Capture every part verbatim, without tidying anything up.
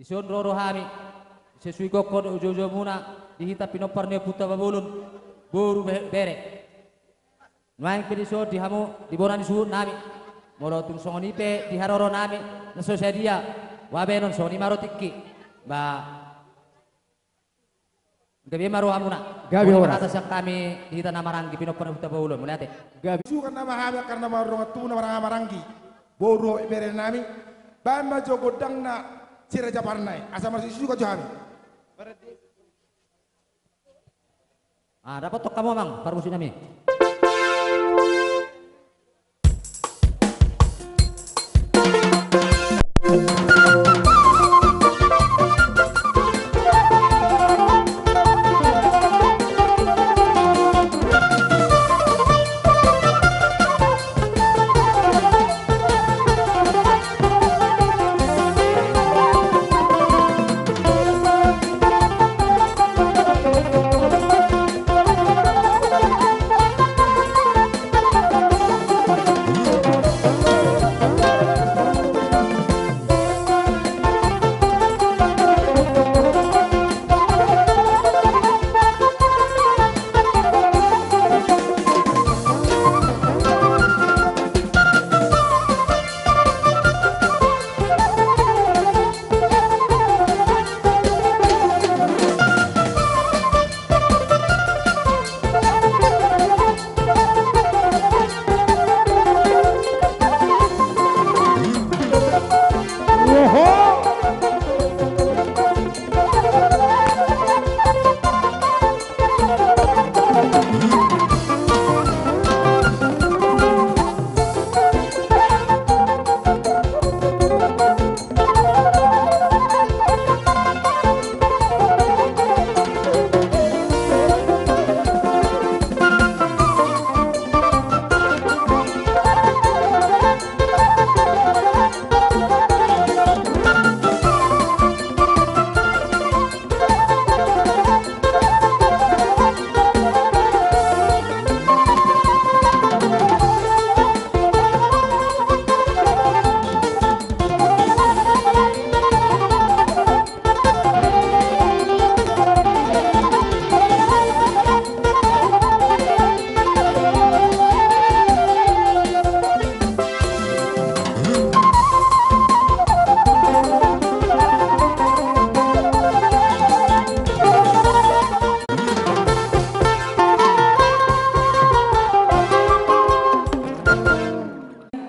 Dison ro rohami, sesuai gokhon ujung-ujungmuna, di hita pinompar ni Ompunta Pabolon, boru be-, bere. Nuaeng pe dison di hamu, di bona ni suhut nami. Molo tung songon i pe di haroro nami, na so sadia, bahenon songon i ma ro tingki. Ba, gabe ma rohamuna. Gabe horas. Hata sian hami di hita na marhahamaranggi pinompar ni Ompunta Pabolon, mauliate. Gabe. Suka nama hami karna mardongan tubu na marhahamaranggi. Boru dohot bere nami. Bahen ma jo gondangna Siregar Japarna i. Asa marsisuka jo hami. Ah, dapothon hamu amang, parmusik nami.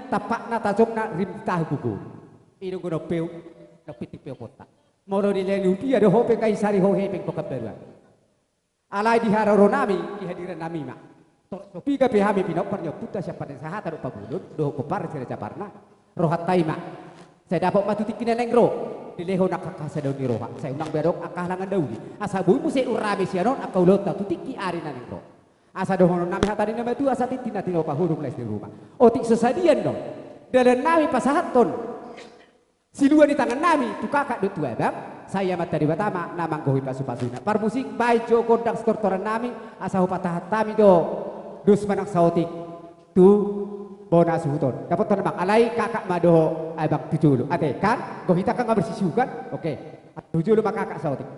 Tampakna tajomna rim tahu gugur. I do gono peu, na pinting peu potta. Molo dilean udia do ho pe kai sari ho hepeng pokan baruan. Alai di haroro nami, di hadiran nami ma. Torop so piga pe hami pinompar ni ompunta sian Pardesahatan dohot Pabolon, dohot pomparan Siregar Japarna. Rohanta i ma. Sai dapot ma tu tingki na naeng ro. Dilehon angka hasadaon ni roha. Sai unang be adong angka halangan na uli. Asa boi muse urrame sian on angka ulaonta tu tingki ari na naeng ro. Asa dohonon nami hata ni na matua, asa tintin na tinopa hurung lais ni ruma. Otik so sadia annon. Dalan nami pasahathon. Silua ni tangan nami, tu kakak dohot tu abang, sai Amanta Debata ma na manggohi pasupasuna. Parmusik, bahen jo gondang sitortoran nami, asa hupatahan hami do, dos manang saotik, tu bona suhut on. Dapothon amang, alai kakak ma dohot abang tu jolo. Ate, kan? Gohita kan nga marsisukan? Oke. Tu jolo ma kakak saotik.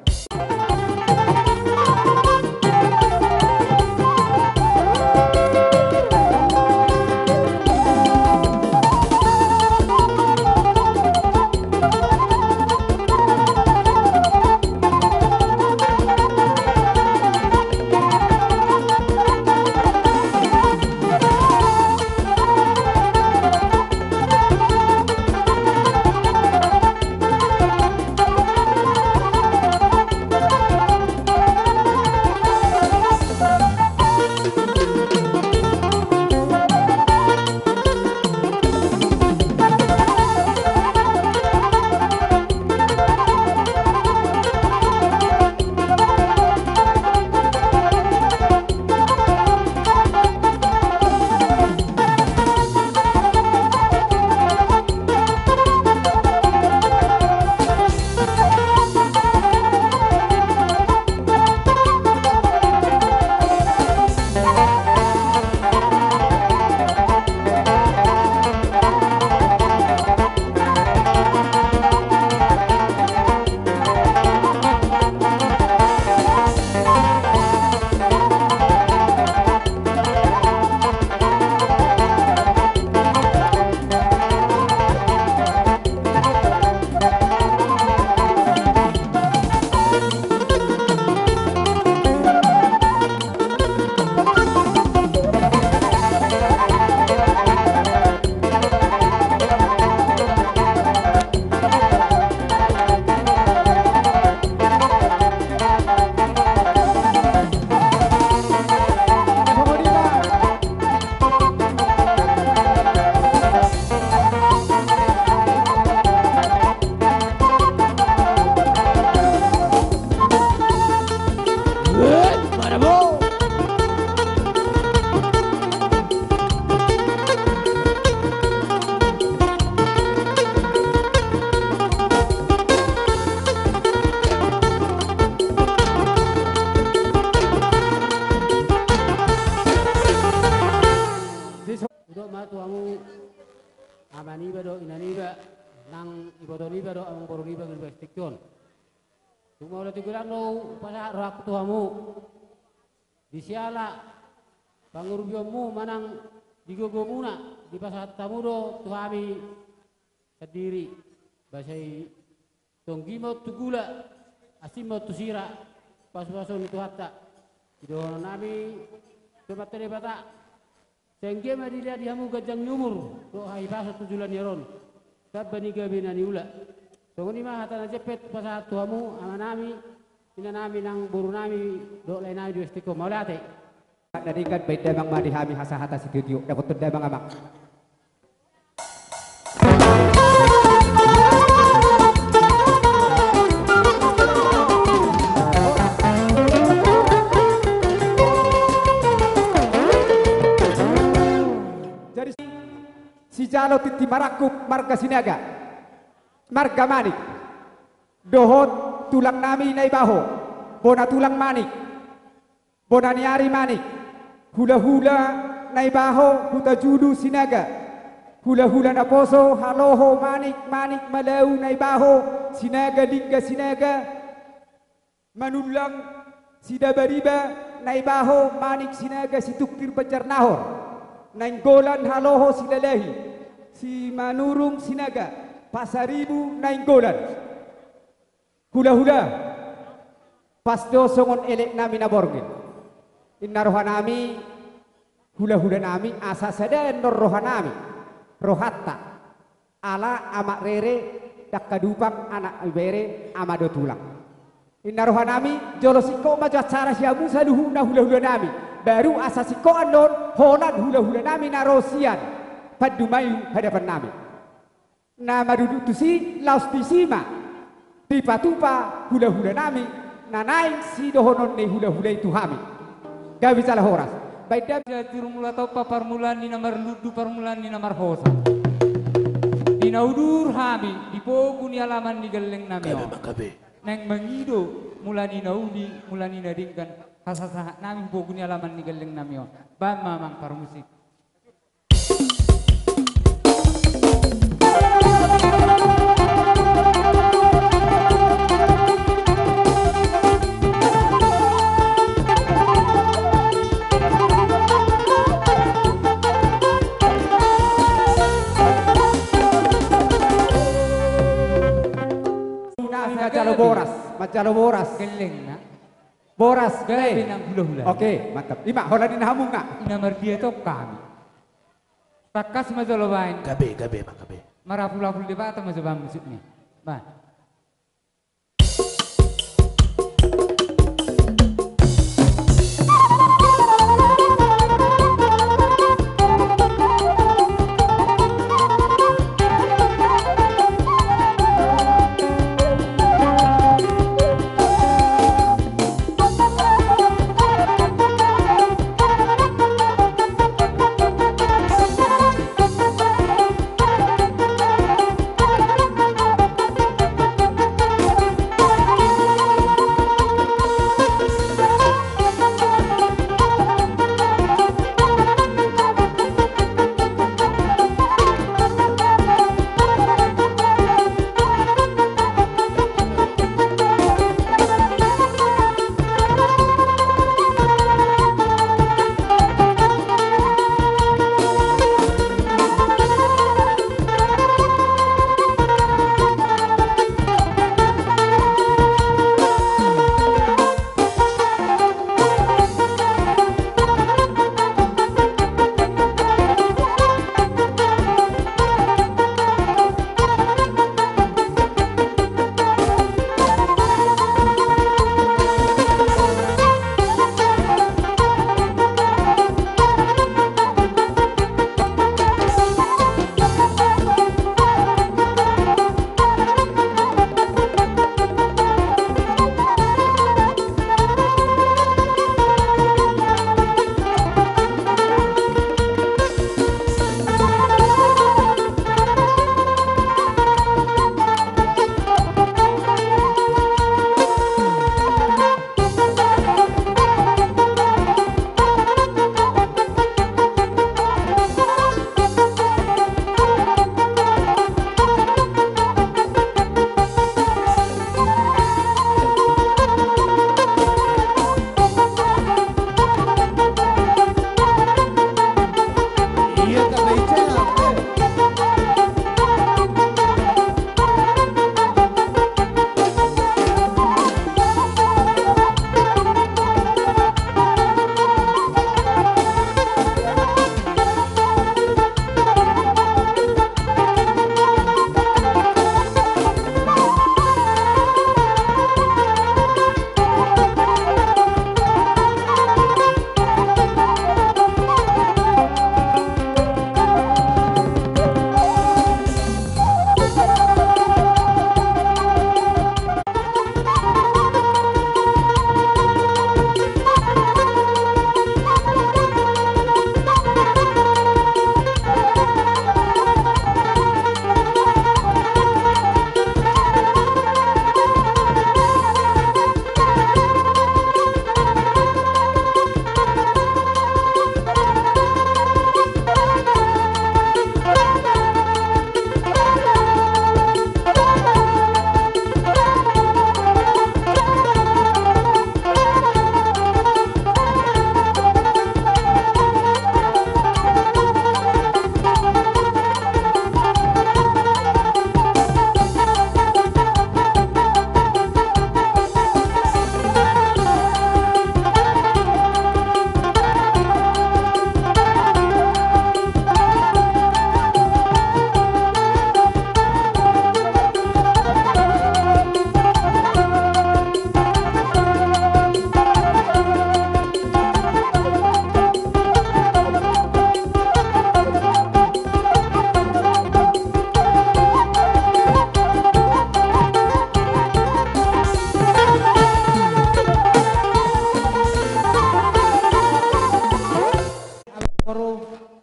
Dohot ma tu hamu, amaniba dohot inaniba, nang ibotoniba dohot amangboruniba na di bagasan tingki on. Tung mauliate godang do hupasahat rohangku tu hamu. Di siala pangurupionmu manang di gogomuna, dipasahat hamu do tu hami sandiri. Basa i, tonggi ma on tu gula, asing ma on tu sira, pasupasuon ni Tuhanta. Di dohononnami tu Amanta Debata, sai anggiat ma dilehon di hamu ganjang ni umur dohot hahipason tu joloan ni ari on, tamba ni gabe na niula. Songon i ma hata na jempek hupasahat tu hamu, amanami, inanami, nang borunami dohot laenami di bagasan tingki on. Mauliate. Na denggan, baen damang ma di hami hasahatan sitio-tio. Dapothon damang, amang. Jadi, sijalo tintin marangkup marga Sinaga, marga Manik, dohot tulangnami Naibaho, bona tulang Manik, bona ni ari Manik, hulahula Naibaho Hutajulu Sinaga, hulahula naposo Haloho Manik, Manik Malau Naibaho Sinaga, Lingga Sinaga, Manullang Sidabariba Naibaho Manik Sinaga Situngkir Banjarnahor, Nainggolan Haloho Silalahi, Simanurung Sinaga, Pasaribu Nainggolan. Hulahula, pas do songon eleknami na borngin. Inna rohanami, hulahulanami, asa sada annon rohanami, rohanta. Ala amak rere, ndang hadupang anak ibere, ama dohot tulang. Inna rohanami, jolo singkop ma jo acara sian hamu saluhutna hulahulanami. Baru asa singkop annon, holan hulahulanami na ro sian Pandumayu hadapannami. Na maduduk tusi, laos disi ma dipatupa hulahulanami na naeng sidohonon ni hulahula i tu hami. Gabe jala horas. Baen damang. Sian Jurumula Tompa, parmulaan ni na marlundu, parmulaan ni na marhosa. Di na udur hami di pogu ni alaman ni gellengnami on. Gabe, gabe. Naeng mangido mula ni na uli, mula ni na denggan, hasasahatnami pogu ni alaman ni gellengnami on. Baen ma, amang parmusik. Manjalo boras, manjalo boras. Gellengna. Boras. Gabe, eh, nang hulahula. Oke, mantap. Ima, holan ni na hamu nga. Ina mardia tong hami. Tangkas ma jolo baen. Gabe, gabe, ma gabe. Marapulapul Debata ma jo baen musik ni. Baen.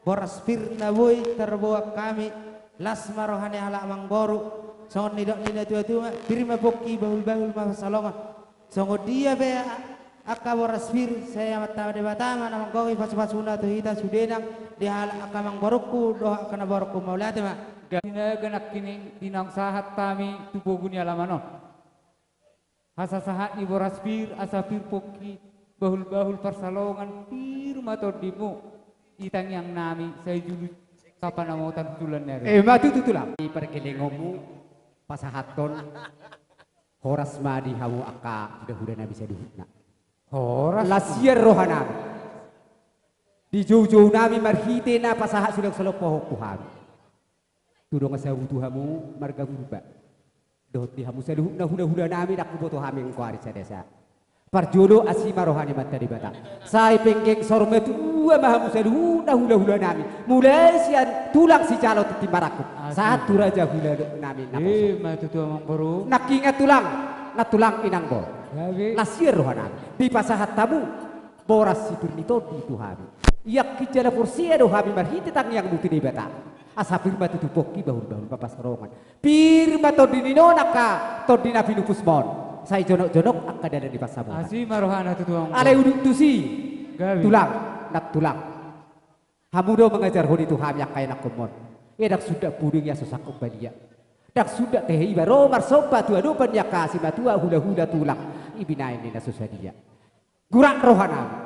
Boras pir na boi tarboan hami, las ma roha ni halak amangboru, songon nidok ni natuatua ma, pir ma pongki, bahulbahul ma pansalongan. Songon dia pe angka boras pir, sai Amanta Debata ma na manggohi pasupasuna tu hita sude nang di halak angka amangborungku dohot angka namborungku. Mauliate ma. Di na gabe nangkining di naung sahat hami tu pogu ni alaman on. Asa sahat ni boras pir, asa pir pongki, bahulbahul pansalongan, pir ma tondimu, di tangiang nami, sai julu hapanamotan tu joloan ni ari on. Ima tutu, Tulang. Di pargellengonmu pasahathon, horas ma di hamu angka hulahulanami saluhutna. Horas. Las hian rohanami di joujou nami marhite na pasahat sude salompa on tu hami. Tu dongan sahutu hamu marga Purba dohot di hamu saluhutna hulahulanami, ndang huboto hami anggo ari sadasa. Parjolo asi ma roha ni Amanta Debata. Sai penggeng saur matua ma hamu saluhutna hulahulanami, mulai sian tulang sijalo tintin marangkup, sahat tu raja hulahulanami naposo. Ima tutu, Amangboru. Nangkiningan, Tulang, nantulang, Inangboru. Gabe. Las hian rohanami dipasahat hamu boras sipir ni tondi tu hami. Ianggo jala porsea do hami marhite tangiangmu tu Debata, asa pir ma tutu pongki, bahulbahul ma pansalongan. Pir ma tondi ni on angka tondi na pinupusmon, sai jonokjonok angka dalan ni pansamotan. Asi ma rohana tutu, Amangboru. Alai udut tusi. Gabe. Tulang, nantulang, hamu do mangajarhon i tu hami angka ianakhonmon. Ia ndang sundat pudung ia so sangkot balia. Ndang sundat hehe iba ro marsomba tu adopan ni angka simatua hulahula, tulang, i binahen ni na so sadia. Gurang rohanami,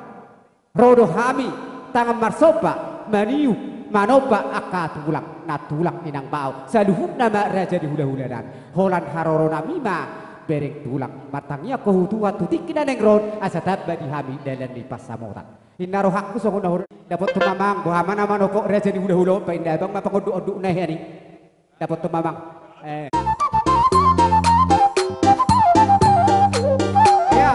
ro do hami tangan marsomba, maniuk, manomba angka tulang, nantulang, Inang Bao, saluhutna ma raja ni hulahulanami. Holan haroronami ma bereng, tulang, martangiang ho tu Tuhan tu tingki na naeng ro on, asa tamba di hami dalan ni pansamotan. Inna rohangku songon na hurang. Dapothon ma, Amang, boha ma na manopot raja ni hulahula on, ba inna abang ma pangondukondukna, hea ni. Dapothon ma, Amang. Eh. Ya.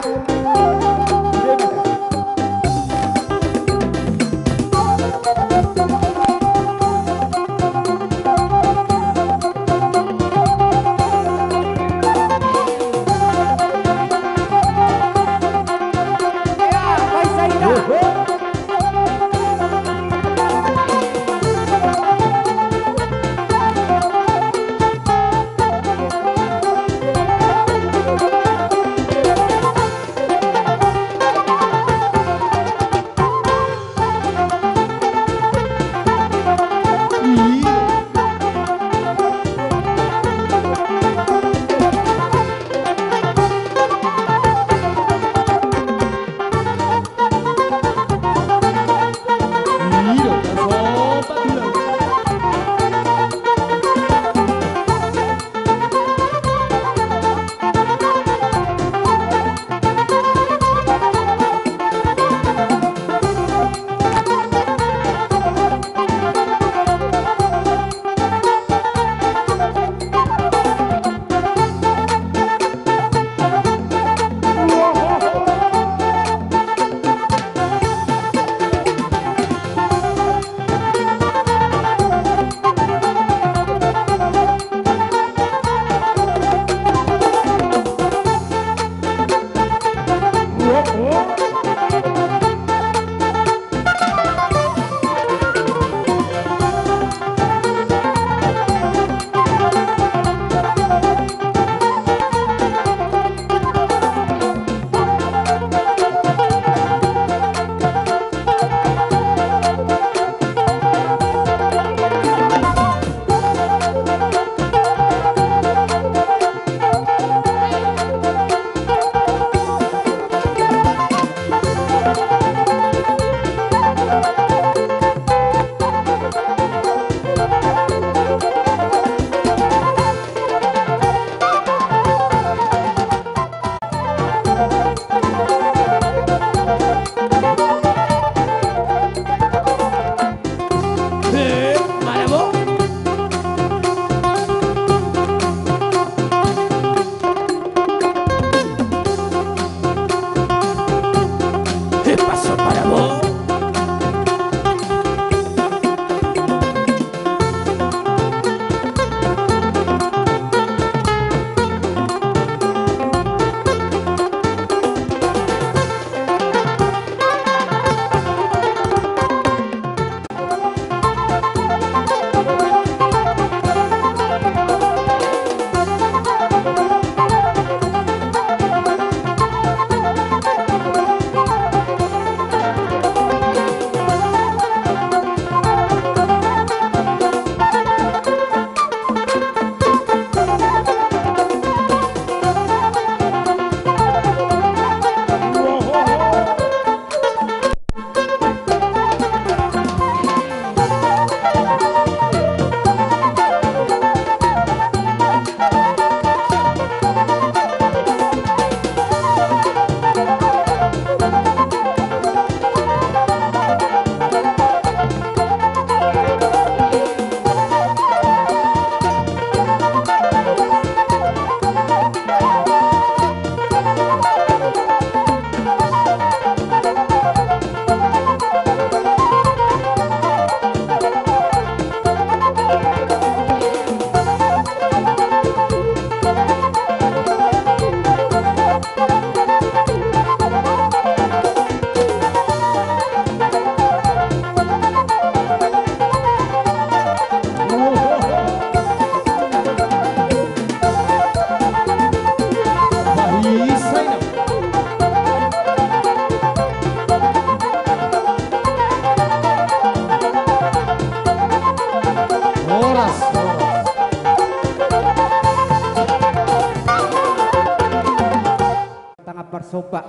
Somba,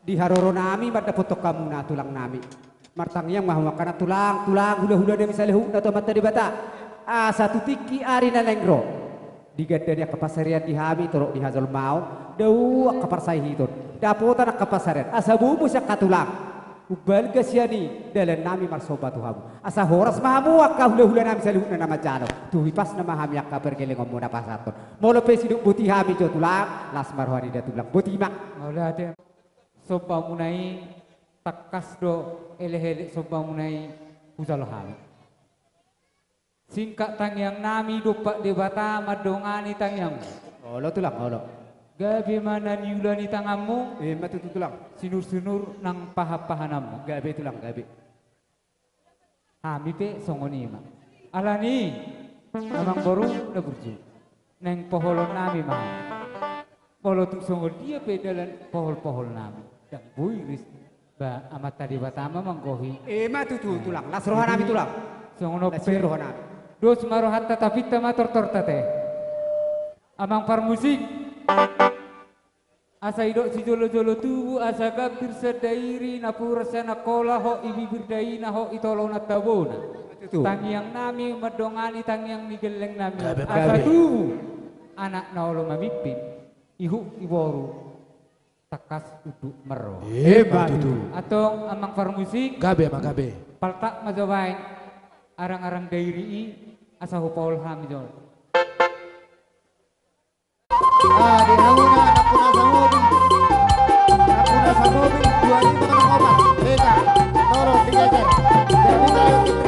di haroro nami mandapothon hamuna tulang nami. Martangiang ma hamu angka na tulang, tulang, hula-hula nami saluhutna tu Amanta Debata. Asa tu tingki ari na naeng ro, digandani angka pansarian di hami torop ni hajolmaon, dao angka parsaihiton, dapotan angka pansarian, asa boi muse angka tulang umbalga sian i dalan nami marsomba tu hamu. Asa horas ma hamu angka hula-hula nami saluhutna na manjalo. Tu hipasna ma hami angka pargellengonmu na pasahathon. Molo pe sidok boti hami jo tulang, las ma roha ni da tulang. Boti ma. Mauliate. Sombamuna i tangkas do elek-elek sombamuna i hujalo hami. Singkat tangiang nami dompak Debata mandongani tangiangmu. Olo tulang, olo. Gabe ma na niula ni tanganmu. Ima tutu tulang. Sinur-sinur nang pahan-pahananmu. Gabe tulang, gabe. Hami pe songon i ma. Alani, amang boru na burju, naeng poholon nami ma. Molo tung songon dia pe dalan pohol-pohol nami, ndang boi ris. Ba Amanta Debata ma manggohi. Ima tutu tulang, las roha nami tulang. Songon on pe. Las roha nami. Dos ma rohanta, tapinta ma tortorta te. Amang parmusik. Asa idok sijolo-jolo tubu, asa gambir sian dairi, napuran sian angkola, hot i bibir daina, hot i tolonan tabona. Tutu. Tangiang nami mandongani tangiang ni gelleng nami. Gabe, asa gabe. Tubu anak na olo mamimpin, ihut iboru, tangkas unduk marroha. Ima tutu. Antong amang parmusik. Gabe ma gabe. Paltak ma jo baen arang-arang dairi i, asa hupaol hami jo. Ah, di hamuna, nampuna samobil. Nampuna samobil, dua ribu opat. Beta, tolong digeser. Jadi, ayo, Fitri.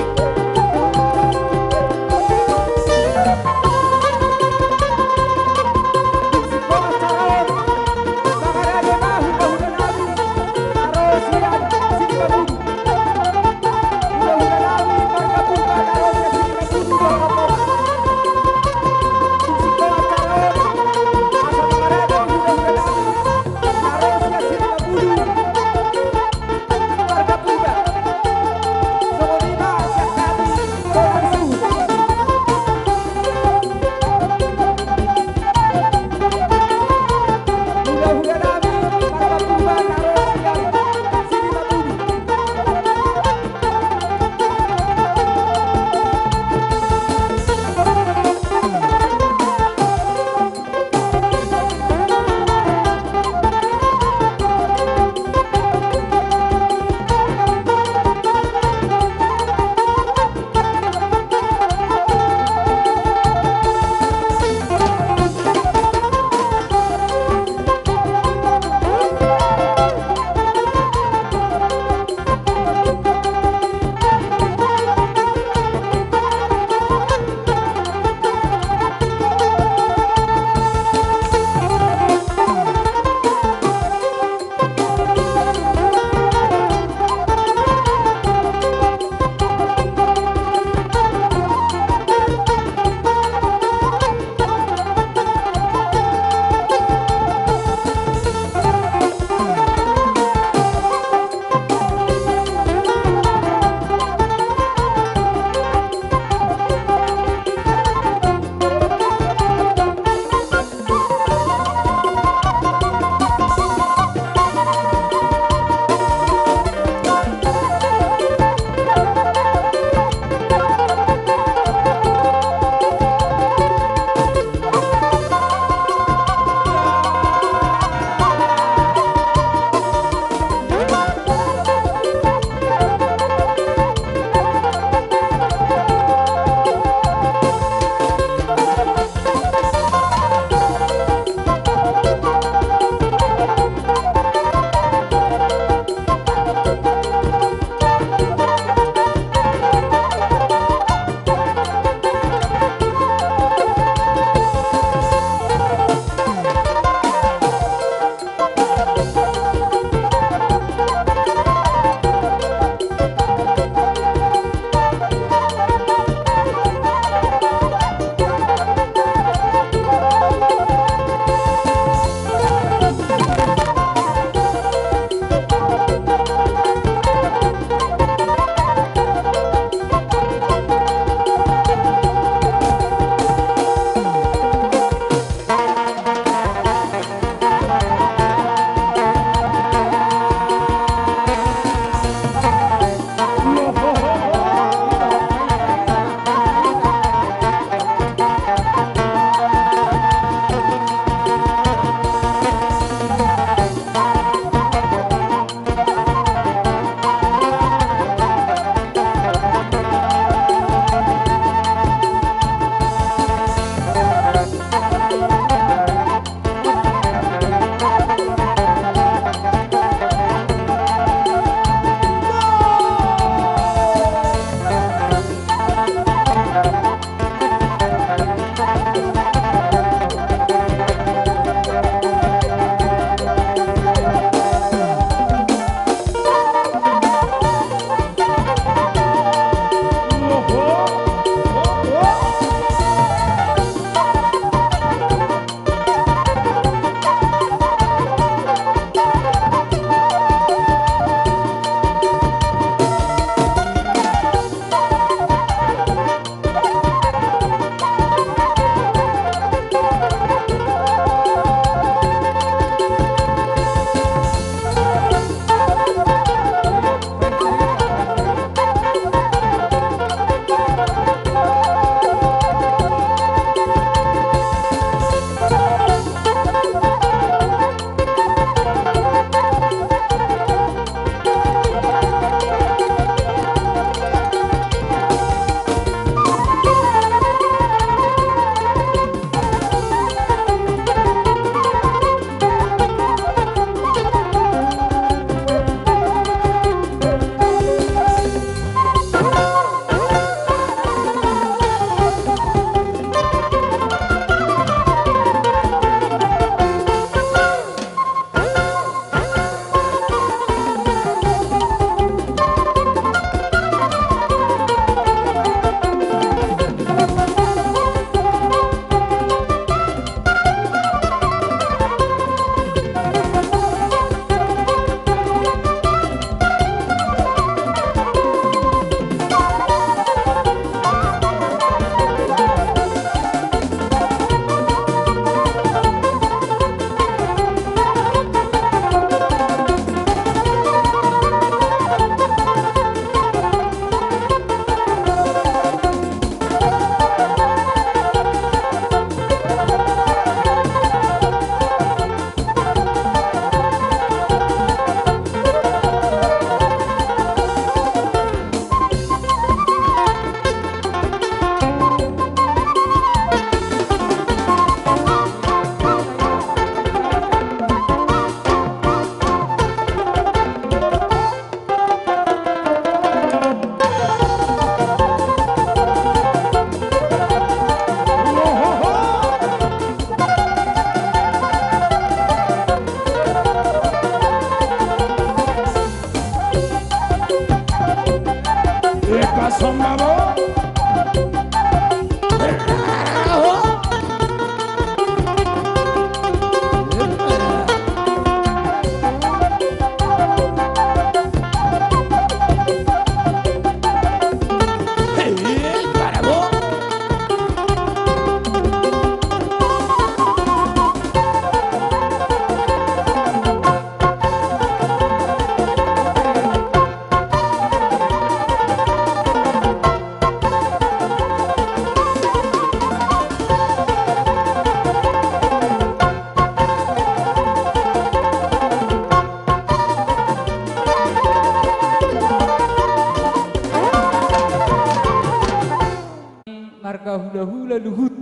Marga hulahula Luhut.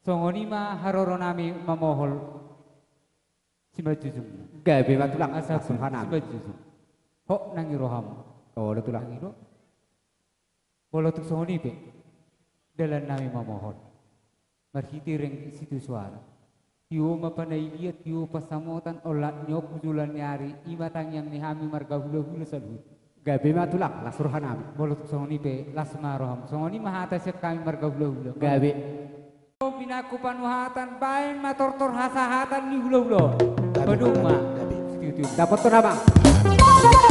Songon i ma haroronami mamohol simanjujung. Gabe ma tulang, asa las rohanami. Simanjujung. Hot nang i roham. Olo tulang. Nang i do. Molo tung songon i pe dalannami mamohol. Marhite reng sitio soara. Tio ma panailian, tio pansamotan, olat ni ompu joloan ni ari, i ma tangiang ni hami marga hulahula saluhut. Gabe ma tulang, las rohanami. Molo tung songon i pe, las ma roham. Songon i ma hata sian hami marga hulahula. Gabe. Pinangku panuhatan, baen ma tortor hasahatan ni hulahula. Gabe. Padomu ma. Gabe. Sitio-tio. Dapothon, amang.